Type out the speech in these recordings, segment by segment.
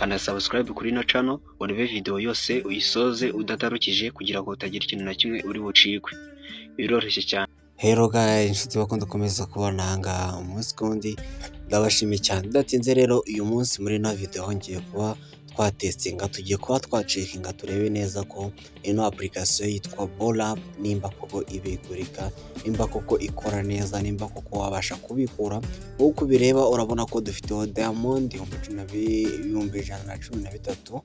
Kanda subscribe kuri ino channel, urebe video yose uyisoze udatarukije, kugira ngo utagira ikintu na kimwe uri bucikwe. Biroroshye cyane. Hello guys, inshuti bakunda gukomeza kubona aha ngaha umunsi ku wundi, ndabashimiye cyane. Bidatinze rero, uyu munsi muri ino video ngiye kuba twatestinga, tugiye kuba twacheckinga turebe neza ko ino application yitwa Bollap nimba koko ibigurika, nimba koko ikora neza, nimba koko wabasha kubikura. Nk'uko ubireba, urabona ko dufiteho diamond 113,000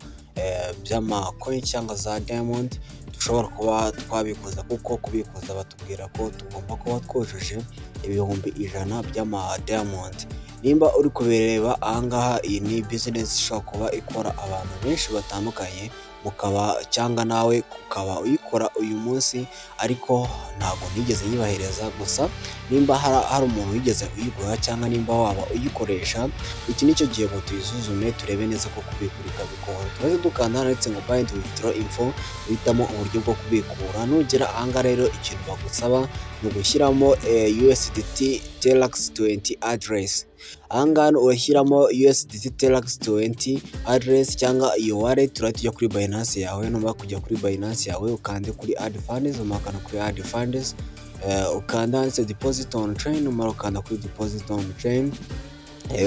by'amacoin cyangwa za diamond dushobora kuba twabikuza, kuko kubikuza batubwira ko tugomba kuba twujuje 100,000 by'ama diamond. Nimba uri kubireba ahangaha, iyi ni business ishobora kuba ikora abantu benshi batandukanye, mukaba cyangwa nawe ukaba uyikora uyu munsi, ariko ntabwo nigeze nyibahereza. Gusa nimba hari umuntu wigeze uyigura cyangwa nimba waba uyikoresha, iki nicyo gihe ngo tuyisuzume, turebe neza ko kubigurika bikora. Turahita dukanda handitse ngo buy and withdraw info, uhitamo uburyo bwo kubikura. Nugera ahangaha rero, ikintu bagusaba ni ugushyiramo USDT TRC20 address. Ahangaha urashyiramo USDT TRC20 address cyangwa iyo wallet. Urahita ujya kuri Binance yawe. Numara kujya kuri Binance yawe, ukande kuri add funds. Umara kuri add funds, ukanda handitse deposit on chain. Numara ukanda kuri deposit on chain,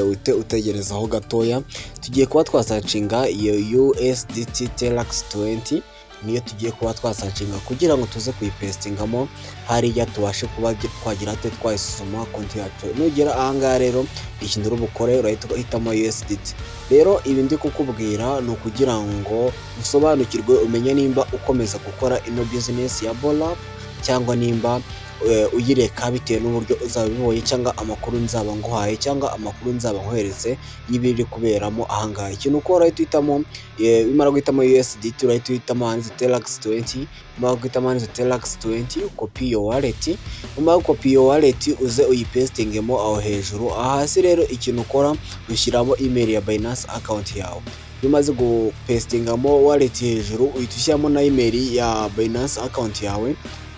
uhite utegerezaho gatoya. Tugiye kuba twasearchinga iyo USDT TRC20, niyo tugiye kuba twasearchinga kugira ngo tuze kuyipastingamo hariya, tubashe kuba twagira ate, twayisuzuma konti yacu. Nugera ahangaha rero, ikintu uri bukore, urahita uhitamo USDT. Rero ibi ndi kukubwira ni ukugira ngo usobanukirwe, umenye nimba ukomeza gukora ino business ya Bollap cyangwa nimba uyireka, bitewe n'uburyo uzaba ubibonye cyangwa amakuru nzaba nguhaye cyangwa amakuru nzaba nkweretse y'ibiri kuberamo ahangaha. Ikintu ukora, urahita uhitamo. Umara guhitamo USDT, urahita uhitamo handitse TRC20. Umara guhitamo handitse TRC20, copy iyo wallet. Umara copy iyo wallet, uze uyipastingemo aho hejuru. Aha hasi rero, ikintu ukora, ushyiramo email ya Binance account yawe. Iyo umaze gupastingamo wallet hejuru, uhita ushyiramo na email ya Binance account yawe.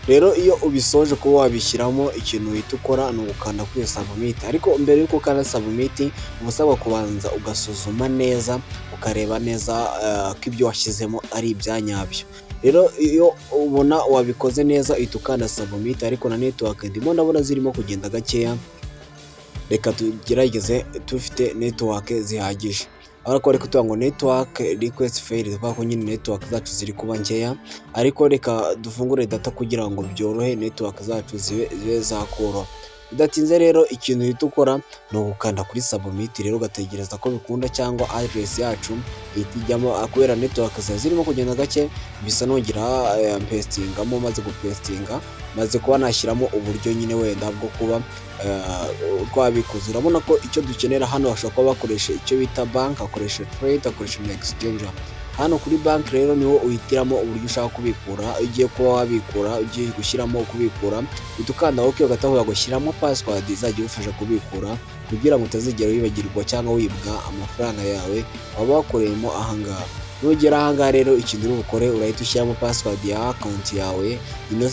Rero iyo ubisoje kuba wabishyiramo, ikintu uhita ukora ni ugukanda kuri submit. Ariko mbere y'uko ukanda submit, uba usabwa kubanza ugasuzuma neza, ukareba neza ko ibyo washyizemo ari ibya nyabyo. Rero iyo ubona wabikoze neza, uhita ukanda submit. Ariko na network ndimo ndabona zirimo kugenda gakeya, reka tugerageze dufite network zihagije. Ariko bari kutubwira ngo network request failed, kubera ko nyine network zacu ziri kuba nkeya. Ariko reka dufungure data kugira ngo byorohe, network zacu zibe zakoroha. Bidatinze rero, ikintu uhita ukora ni ugukanda kuri submit. Rero ugategereza ko bikunda cyangwa address yacu ihita ijyamo. Kubera network ziba zirimo kugenda gake, bisa nongera mpastingamo. Maze gupastinga, maze kuba nashyiramo uburyo nyine wenda bwo kuba twabikuza. Urabona ko icyo dukenera hano, bashobora kuba bakoresha icyo bita bank, bakoresha trade, bakoresha na exchange. Hano kuri bank rero niho uhitiramo uburyo ushaka kubikura. Iyo ugiye kuba wabikura, ugiye gushyiramo kubikura, uhita ukanda OK, ugahita gushyiramo password izajya igufasha kubikura, kugira ngo utazigera wibagirwa cyangwa wibwa amafaranga yawe waba wakoreyemo ahangaha. Nugera ahangaha rero, ikintu uri bukore, urahita ushyiramo password ya account yawe,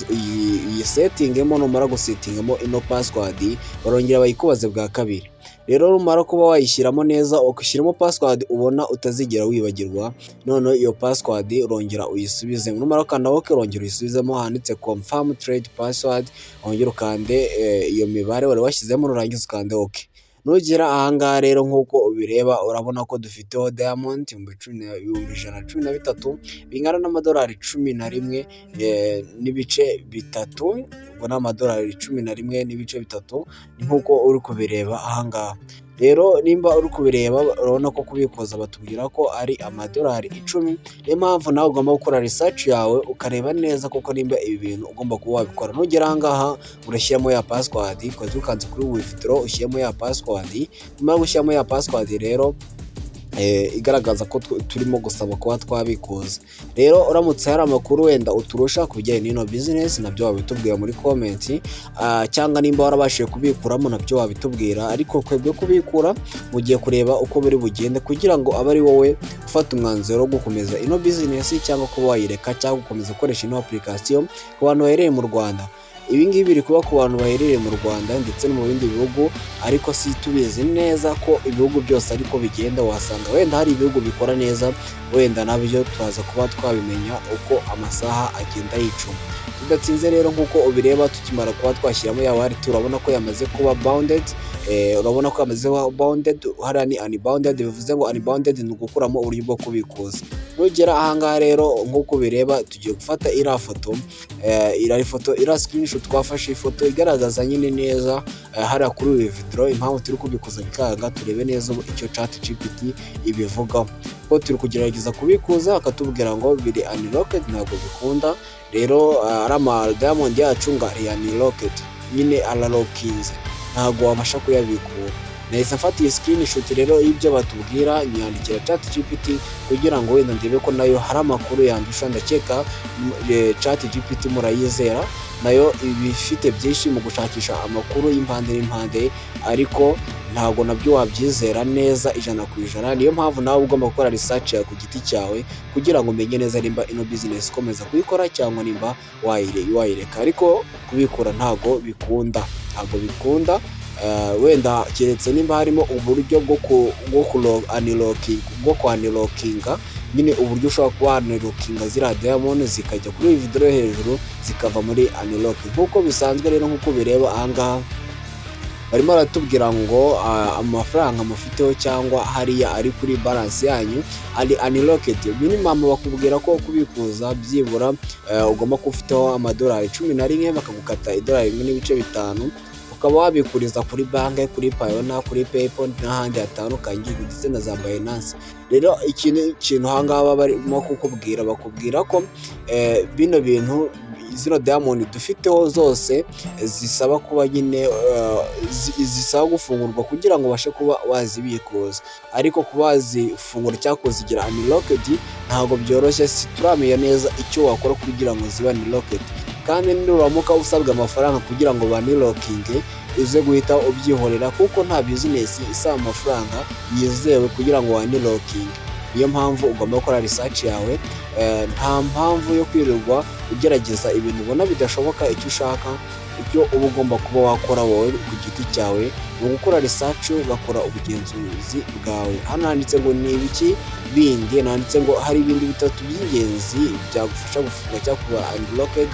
uyisettingemo. Numara gusettingamo ino password, barongera bayikubaze bwa kabiri. Rero numara kuba wayishyiramo neza, ugashyiramo password ubona utazigera wibagirwa, noneho iyo password urongera uyisubizemo. Numara gukanda OK, urongera uyisubizemo handitse confirm trade password, wongere ukande iyo mibare wari washyizemo, nurangiza ukande OK. Nugera ahangaha rero, nk'uko ubireba, urabona ko dufiteho diamond 113,000, bingana n'amadolari 11.3. Ubwo ni amadolari 11.3, nk'uko uri kubireba ahangaha. Rero nimba uri kubireba, urabona ko kubikuza batubwira ko ari amadolari 10. Niyo mpamvu nawe ugomba gukora research yawe, ukareba neza koko nimba ibi bintu ugomba kuba wabikora. Nugera ahangaha, urashyiramo ya password, ukaza ukanze kuri withdraw, ushyiramo ya password. Numara gushyiramo ya password rero, igaragaza ko turimo gusaba kuba twabikuza. Rero uramutse hari amakuru wenda uturusha ku bijyanye n'ino business, nabyo wabitubwira muri comment, cyangwa nimba warabashije kubikuramo, nabyo wabitubwira. Ariko twebwe kubikura mugiye kureba uko biri bugende, kugira ngo abe ari wowe ufata umwanzuro wo gukomeza ino business cyangwa kuba wayireka, cyangwa gukomeza gukoresha ino application ku bantu baherereye mu Rwanda. Ibi ngibi biri kuba ku bantu baherereye mu Rwanda ndetse no mu bindi bihugu, ariko si tubizi neza ko ibihugu byose ariko bigenda. Wasanga wenda hari ibihugu bikora neza, wenda nabyo turaza kuba twabimenya uko amasaha agenda yicuma. Tudatinze rero, nk'uko ubireba, tukimara kuba twashyiramo ya wallet, urabona ko yamaze kuba bounded. Urabona ko yamaze kuba bounded. Hariya ni unbounded, bivuze ngo unbounded ni ugukuramo uburyo bwo kubikuza. Nugera ahangaha rero, nk'uko ubireba, tugiye gufata iriya foto, iriya foto, iriya screenshot. Twafashe ifoto igaragaza nyine neza hariya kuri withdraw impamvu turi kubikuza bikanga. Turebe neza icyo ChatGPT ibivugaho, ko turi kugerageza kubikuza bakatubwira ngo biri unlocked, ntabwo bikunda. Rero ari ama diamond yacu ngo ari unlocked nyine, aralockinze, ntabwo wabasha kuyabikura. Nahise mfata iyi screenshot rero y'ibyo batubwira, nyandikira ChatGPT kugira ngo wenda ndebe ko nayo hari amakuru yandusha. Ndakeka ChatGPT murayizera, nayo iba ifite byinshi mu gushakisha amakuru y'impande n'impande, ariko ntabwo nabyo wabyizera neza 100%. Niyo mpamvu nawe ugomba gukora research yawe ku giti cyawe kugira ngo umenye neza nimba ino business ikomeza kuyikora cyangwa nimba wayireka. Ariko kubikura ntabwo bikunda, ntabwo bikunda. Wenda keretse nimba harimo uburyo bwo ku unlockinga nyine, uburyo ushobora kuba unlockinga ziriya diamond zikajya kuri withdraw hejuru, zikava muri unlock nk'uko bisanzwe. Rero nk'uko ubireba ahangaha, barimo baratubwira ngo amafaranga mufiteho cyangwa hariya ari kuri balance yanyu ari unlocked. Minimum bakubwira ko kubikuza byibura ugomba kuba ufiteho amadolari 11, bakagukata idolari 1.5, ukaba wabikuriza kuri banki, kuri Payoneer, kuri PayPal n'ahandi hatandukanye, ndetse na za Binance. Rero ikintu kintu aha ngaha barimo kukubwira, bakubwira ko bino bintu, zino diamond dufiteho zose zisaba kuba nyine zisaba gufungurwa kugira ngo ubashe kuba wazibikuza, ariko kuba wazifungura cyangwa kuzigira unlocked ntabwo byoroshye. Turamenya neza icyo wakora kugira ngo zibe unlocked, kandi nuramuka usabwa amafaranga kugira ngo baunlockinge, uze guhita ubyihorera, kuko nta business isaba amafaranga yizewe kugira ngo waunlockinge. Niyo mpamvu ugomba gukora research yawe. Nta mpamvu yo kwirirwa ugerageza ibintu ubona bidashoboka. Icyo ushaka, icyo uba ugomba kuba wakora wowe ku giti cyawe, ni ugukora research, ugakora ubugenzuzi bwawe. Hano handitse ngo ni ibiki bindi? Nanditse ngo hari ibintu bitatu by'ingenzi byagufasha gufunga cyangwa kuba unlocked,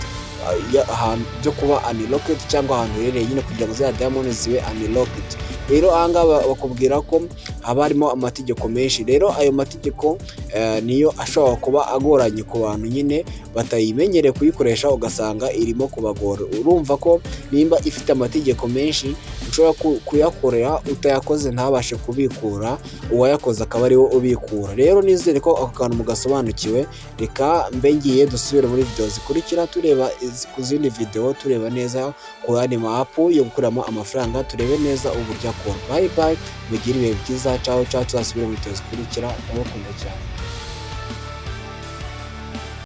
ahantu byo kuba unlocked cyangwa ahantu uherereye nyine kugira ngo ziriya diamond zibe unlocked. Rero aha ngaha bakubwira ko haba harimo amategeko menshi. Rero ayo mategeko niyo ashobora kuba agoranye ku bantu nyine batayimenyereye kuyikoresha, ugasanga irimo kubagora. Urumva ko nimba ifite amategeko menshi, ushobora kuyakorera, utayakoze ntabashe kubikura, uwayakoze akaba ariwe ubikura. Rero nizere ko ako kantu mugasobanukiwe. Reka mbe ngiye, dusubire muri video zikurikira, tureba ku zindi video, tureba neza ku yandi ma app yo gukuramo amafaranga, turebe neza uburyo akora. Bye bye, mugire ibihe byiza, ciao ciao, tuzasubire muri video zikurikira. Ndabakunda cyane.